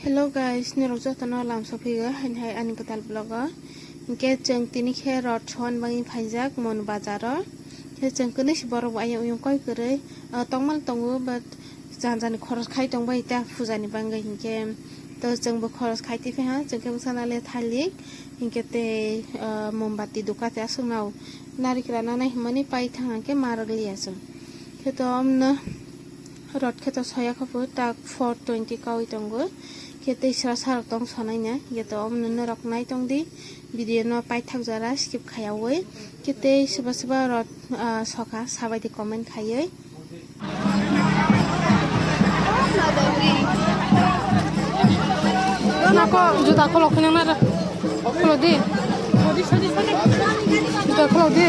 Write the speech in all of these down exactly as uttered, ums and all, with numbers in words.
Hello guys, norok jotono lam sophigo haini hai ani kwtal vlog o. Hinkhe chwng tini khe rot soan bagwi phaijak Mon bazar o. Khe chwng kwnwi se borok bo ayang oyang koi kwrwi, ah, tongmal tongo, but jani jani khoros khai tongbai ta puja ni bagwi, hinkhe to chwng bo khoros khai twi phaiha, chwng khe bwsana le thalik, hinkhe tei, ah, mombati duka tei aswk nao narikra nanai hwnmani pai thang hinkhe ma rwk liya chwng. Khe to omno rot khe to soya kho pho, tak four twenty kaui tongo. Khe tei sra sra rok tong sonai na, khe to omno norok nai tong di, video no paithak jora skip khaiyaui. Khe tei swba swba rot, ah, soka sabai di comment khaiwi. Nako juta kholo khwnang nara. Kholo di. Juta kholo di.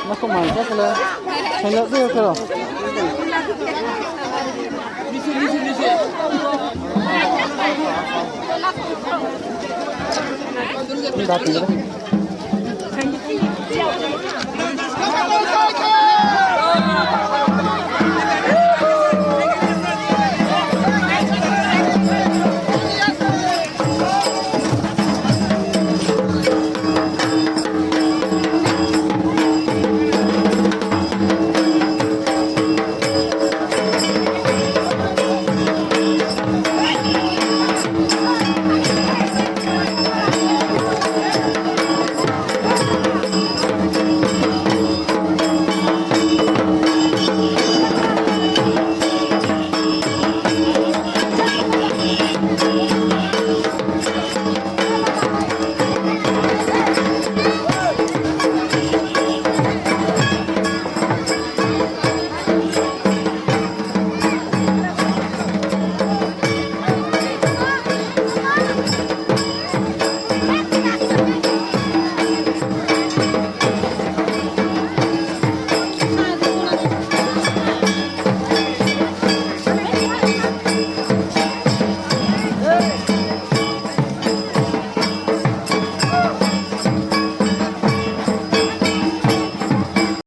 Nako mansa kala. Hello, hello. Dati.